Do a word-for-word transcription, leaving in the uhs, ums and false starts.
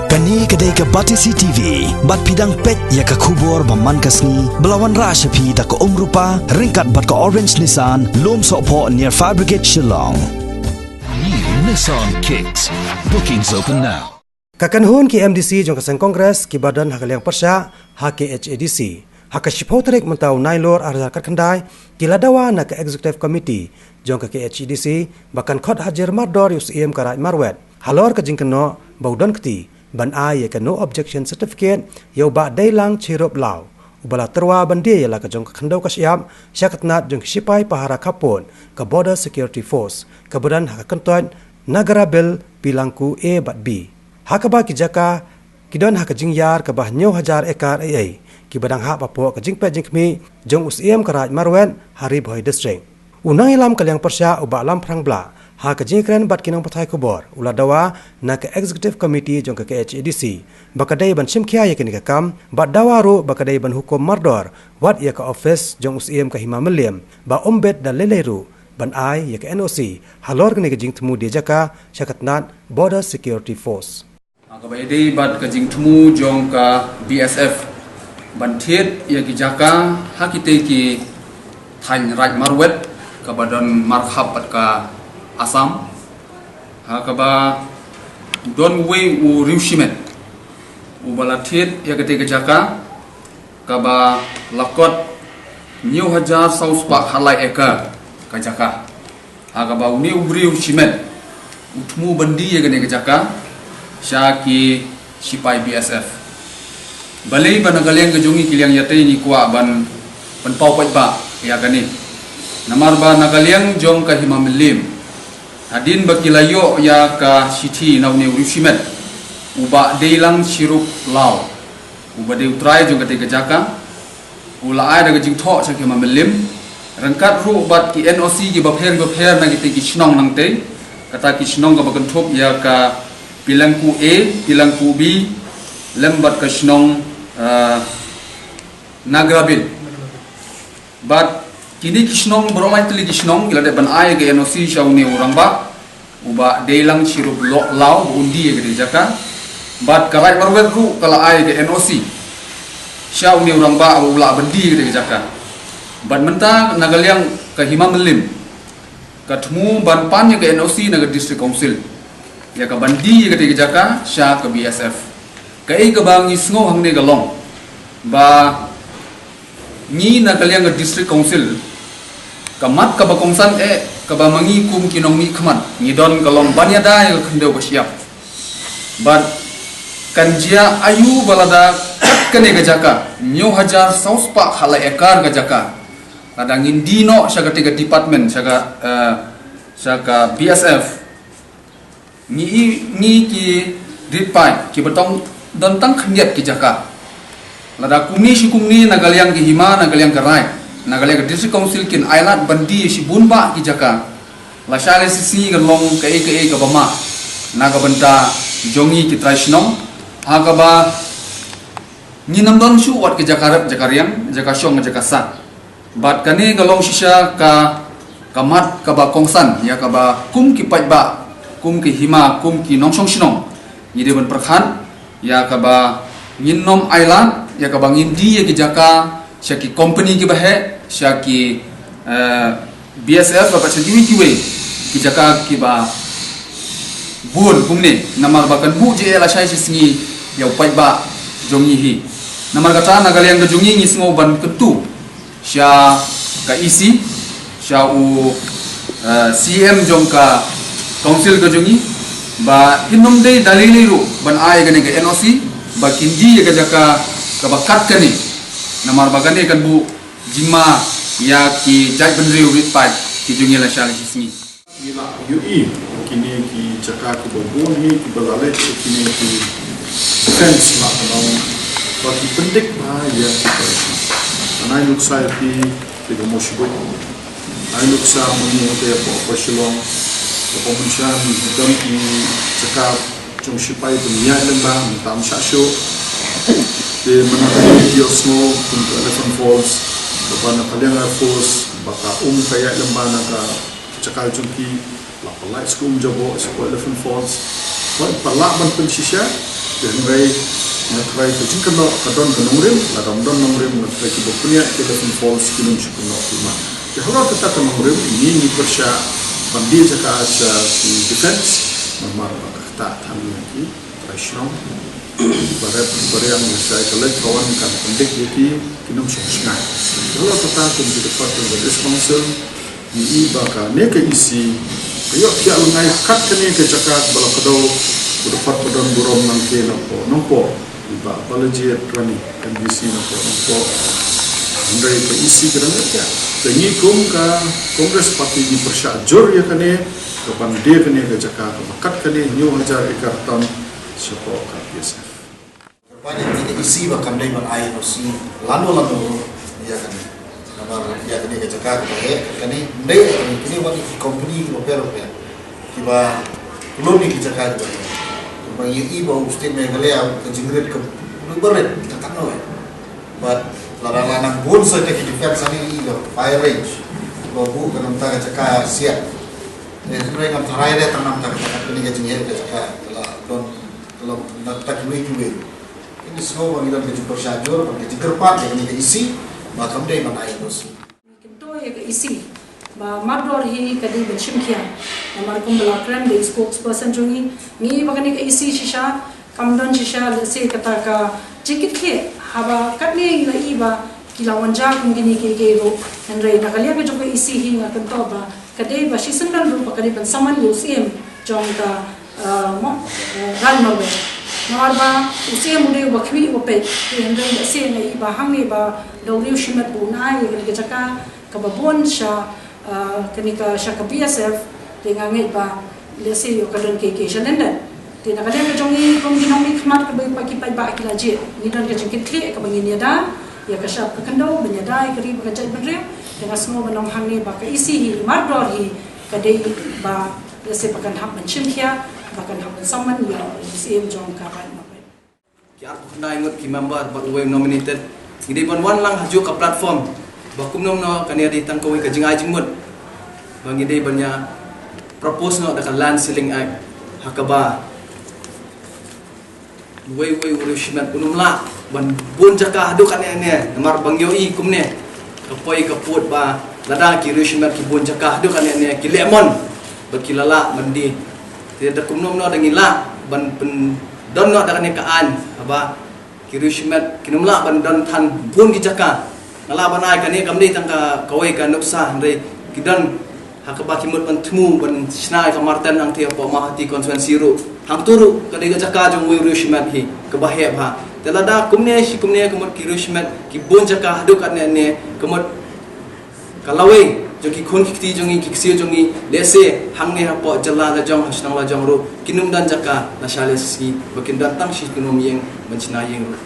Kane ka dei ka Batesi T V, bad phi dang peit ïa ka khubor ba man ka sngi, ba la wanrah sha phi da ka Umrupa, ryngkat bad ka Orange Nissan, Lumsohphoh near Fire Brigade Shillong. New Nissan Kicks. Bookings open now. Ka kynhun ki M D C jong ka seng Congress kiba don ha ka liang pyrshah ha K H A D C, ha ka shiphew tarik mynta u Nailur ar hajar khatkhyndai, ki la dawa na ka Executive Committee jong ka K H A D C ba kan khot hajir mardor ïa u Syiem ka Raid Marwet halor ka jingkynnoh ba u don kti ban ai ïa ka No Objection Certificate ïa u Bah Deilang Chirup Law, uba la tyrwa ban die ïa la ka jong ka khyndew ka shyiap sha ka tnat jong ki shipai pahara khappud ka Border Security Force, kaba don ha ka kyntoit Nagarabil, Pilangku A bad B. Ha kaba ki jaka ki don ha ka jingïar kaba hynñiew hajar ekar ei ei, kiba dang hap hapoh ka jingpeit jingkhmih jong u Syiem ka Raid Marwet ha Ri Bhoi District. U nongïalam ka liang pyrshah u Bah Lamphrang Blah, ha ka jingïakren bad ki nongpathai khubor, u la dawa na ka Executive Committee jong ka K H A D C ba ka dei ban shim khia ïa kane ka kam, bad dawa ruh ba ka dei ban hukum mardor wat ïa ka office jong u Syiem ka Hima Mylliem, ba ym bit da lei lei ruh ban ai ïa ka N O C halor kane ka jingthmu die jaka sha ka tnat Border Security Force. Ha kaba ïadei bad ka jingthmu jong ka B S F ban thied ïa ki jaka ha kitei ki thaiñ Raid Marwet kaba don markhap bad ka Assam, ha kaba don uwei u riewshimet uba la thied ïa katei ka jaka, kaba la kot hynñiew hajar saw spah khatlai ekar ka jaka. Ha kaba une u briew shimet u thmu ban die ïa kane ka jaka sha ki shipai B S F. Balei ba na ka liang ka jong ngi ki liang ïatei ngi kwah ban, ban pynpaw paidbah ïa kane? Namar ba na ka liang jong ka Hima Mylliem, hadien ba ki la ïoh ïa ka shithi na une u riewshimet, u Bah Deilang Chirup Law, uba dei u trai jong katei ka jaka, u la ai da ka jingthoh sha ka Hima Mylliem, ryngkat ruh bad ki N O C kiba pher kiba pher na kitei ki shnong nangtei, kata ki shnong kaba kynthup ïa ka Pilangku A, Pilangku B, lem bad ka shnong, eh, Nagrabil. Bad kine ki shnong baroh lai tylli ki shnong ki la dep ban ai ka N O C sha une u rangbah, u Bah Deilang Chirup Lo-, Law, ba un die ïa katei ka jaka. Bad ka Raid Marwet ruh ka la ai ka N O C sha une u rangbah ba u lah ban die ïa katei ka jaka. Bad mynta na ka liang ka Hima Mylliem ka thmu ban pan ïa ka N O C na ka District Council ïa ka ban die ïa katei ka jaka sha ka B S F. Kaei kaba ngi sngew hangne ka long ba ngi na ka liang ka District Council, ka mat kaba kongsan eh kaba ma ngi kum ki nongmihkhmat ngi don ka long ban ïada ïa ka khyndew ka shyiap. Bad kan jia aïu ba lada kat kane ka jaka hynñiew hajar saw spah khatlai ekar ka jaka, lada ngin die noh sha katei ka department, sha ka, eh, sha ka B S F, ngi, ngi ki rit paid kiba tang don tang khyndiat ki jaka. Lada kumne shi kumne na ka liang ki hima, na ka liang ka raid, na ka liang ka District Council kin ailad ban die shibun bah ki jaka, lashai lashisngi kan long kaei kaei kaba ma na ka bynta jong ngi ki trai shnong. Ha kaba ngin ym don shuh wat ki jaka rep jaka riang, jaka shong jaka sah. Bad kane ka long shisha ka, ka mat kaba kongsan ïa kaba kum ki paidbah, kum ki hima, kum ki nongshong shnong, ngi dei ban pyrkhat ïa kaba ngin ym ailad ïa kaba ngin die ïa ki jaka sha ki company kiba heh, sha ki, eh, B S F bad sha kiwei kiwei ki jaka kiba bun kumne, namar ba kan buh jingeh lashai shisngi ïa u paidbah jong ngi hi. Namar kata na ka liang ka jong ngi ngi sngew ban kyntu sha ka E C, sha u, eh, C M jong ka Council ka jong ngi, ba kin ym dei da lei lei ruh ban ai kane ka N O C ba kin die ïa ka jaka kaba kat kane, namar ba kane kan buh jingma ïa ki jaitbynriew rit paid ki jong ngi lashai lashisngi. Ngi la ïohi kine ki jaka kiba bun hi kiba la leit sha kine ki fence, la ka long ba ki pyndik bha ïa ki. Nga ai nuksa ïa phi, phi ba mo shibun. Nga ai nuksa mynne te hapoh Shillong, hapoh Mynshuwa, ki don ki jaka jong shipai ban ïaid lyngba, mynta ym shah shuh. Te mynta ki ïohsngew kum ka Elephant Falls, ba na ka liang Air Force ba ka um ka ïaid lyngba na ka jaka jong ki, la pynlait sha ka um jaboh, sha ka Elephant Falls. Ba, ba lah ban pynshisha, Hynrei nga tharai ka jingkynnoh ka don ka nongrim, lada ym don nongrim nga tharai kiba pynïaid ki elephant falls kin ym shu kynnoh phi ma. Te halor kata ka nongrim ngi ngi pyrshah ban die jaka sha ki defense namar ba ka ktah than ïa ki trai shnong. Ba rep ba riang ïa shai ka leit ka wan kan pyndik ïa ki kin ym shu shngai. Halor kata kum ki department of this council ngi i ba kane ka E C ka ïoh pdiang lyngngai kat kane ka jaka ba la kdew u dkhot ba don burom nangkei na pdeng Nongpoh, i Bah Balajied Rani, M D C na pdeng Nongpoh. Hynrei ka E C ka dang ïoh pdiang. Te ngi kum ka Congress Party ngi pyrshah jur ïa kane ka ban die kane ka jaka kaba kat kane hynñiew hajar acre tam shapoh ka P S F. Ba dei ka E C ba kam dei ban ai N O C lano lano ïa kane. Namar ïa kane ka jaka kaba heh kane ym dei kane, kine wan ki company kiba pher pher kiba loan ïa ki jaka kiba heh. Ba ïa i ba u state Meghalaya ka jingrit ka ba rit ka katno eh. But lada la nang bun sa ki defense ani i ka fire range ba bu ka namta ka jaka siat. Te hynrei ngam tharai re tang namta ka jaka kane ka jingheh ka jaka la don la namta kiwei kiwei. Kine sngew ba ngi don ka jingpyrshah jur, ba ka jingkyrpad ïa kane ka E C ba kam dei ban ai N O C. Kyntu ïa ka E C ba mardor hi ka dei ban shim khia. Namar kum ba la kren da i spokesperson jong ngi, ngi ba kane ka E C shisha kam don shisha lehse kata ka jingkitkhlieh haba katne ngi la i ba ki la wan ja kum kine kiei kiei ruh. Hynrei na ka liang ka jong ka E C hi nga kyntu ba ka dei ba shisien don ruh ba ka dei ban samon ïa u Syiem jong ka, ah, mo, ah, Raid Marwei. Namar ba u Syiem u dei uba khmih uba peit. Te hynrei lehse nga i ba hangne ba da u riew shimet ba un ai ïa kane ka jaka kaba bun sha, ah, kane ka sha ka B S F. Te nga ngeit ba lehse ïoh ka don kiei kiei sha lyndet. Te na ka liang ka jong ngi kum ki nongmihkhmat kaba ki paidbah ki la jied, ngi don ka jingkitkhlieh kaba ngin ïada ïa ka shap ka khyndew ban ïada ïa ka ri bad ka jaitbynriew. Te nga sngew ba nang hangne ba ka E C hi mardor hi ka dei ba lehse ba kan hap ban shim khia, ba kan hap ban samon ïa u Syiem jong ka Raid Marwei. Ki arphew khyndai ngut ki member bad uwei u nominated. Ngi dei ban wan lang ha juh ka platform ba kumno kumno kane dei tang kawei ka jingai jingmut ba ngi dei ban ïa propose noh da ka Land Ceiling Act ha kaba uwei uwei u riew shimet un ym lah ban bun jaka haduh katne katne. Namar ba ngi ïohi kumne ka poi ka pud ba lada ki riew shimet ki bun jaka haduh katne katne ki leh mon bad ki la lah ban die. Te da kumno kumno da ngi lah ban pyndon noh da kane ka aiñ haba ki riew shimet kin ym lah ban don than bun ki jaka. Nga lah ban ai kane kam dei tang ka kawei ka nuksa hynrei ki don ha kaba ki mut ban thmu ban shna ïa ka marten hangtei hapoh Mawhati constituency ruh. Hangto ruh ka dei ka jaka jong uwei u riew shimet hi kaba heh bha. Te lada kumne shi kumne ka mut ki riew shimet ki bun jaka haduh katne katne ka mut ka lawei jong ki khun ki kti jong ngi, ki ksiew jong ngi, lehse hangne hapoh jylla la jong ha shnong la jong ruh kin ym don jaka lashai lashisngi ba kin don tang shi tnum ïing ban shna ïing ruh.